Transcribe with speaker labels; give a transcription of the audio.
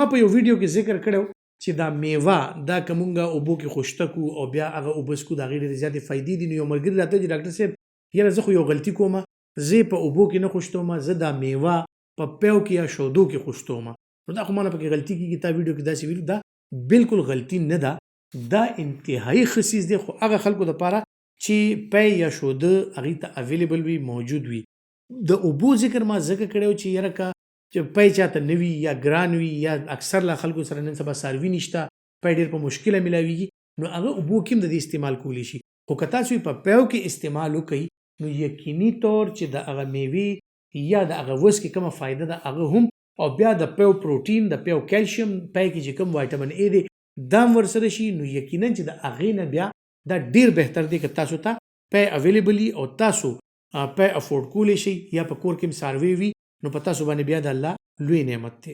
Speaker 1: ما په یو ویډیو کې ذکر کړو چې دا میوه دا که مونږ اوبو کې خوشته کو او بیا هغه اوبه څکو، د هغې ډېرې زیاتې فایدې دي. نو یو ملګري راته چې ډاکټر صاحب یاره زه خو یو غلطي کوم، زه یې په اوبو کې نه خوشتوم، زه دا میوه په پیو کې یا شودو کې خوشتوم، نو دا خو مانه پکې غلطي کیږي، تا ویډیو کې داسې ویلي. دا بالکل غلطي نه ده، دا انتهایی ښه څیز دی، خو هغه خلکو دپاره چې پی یا شوده هغوی ته اویلیبل وي، موجود وي. د اوبو ذکر ما ځکه کړی و چې یاره که چې پی چاته نه وي یا ګران وي یا اکثر لا خلکو سره نن سبا څاروي نشته، پی ډېر په مشکله ملاویږي، نو هغه اوبو کې هم د دې استعمال کولی شي. خو که تاسو یې په پیو کې استعمال وکړئ نو یقیني طور چې د هغه میوې یا د هغه وس کې کومه فایده ده هغه هم، او بیا د پیو پروټین، د پیو کلشیم، پی کې چې کوم وایټامین ای دی دا هم ورسره شي، نو یقینا چې د هغې نه بیا دا ډیر بهتر دی که تاسو ته پی اویلیبل وي او تاسو پی افورډ کولی شئ یا په کور کې هم څاروی وي، نو په تاسو باندې بیا د الله لوی نعمت دی.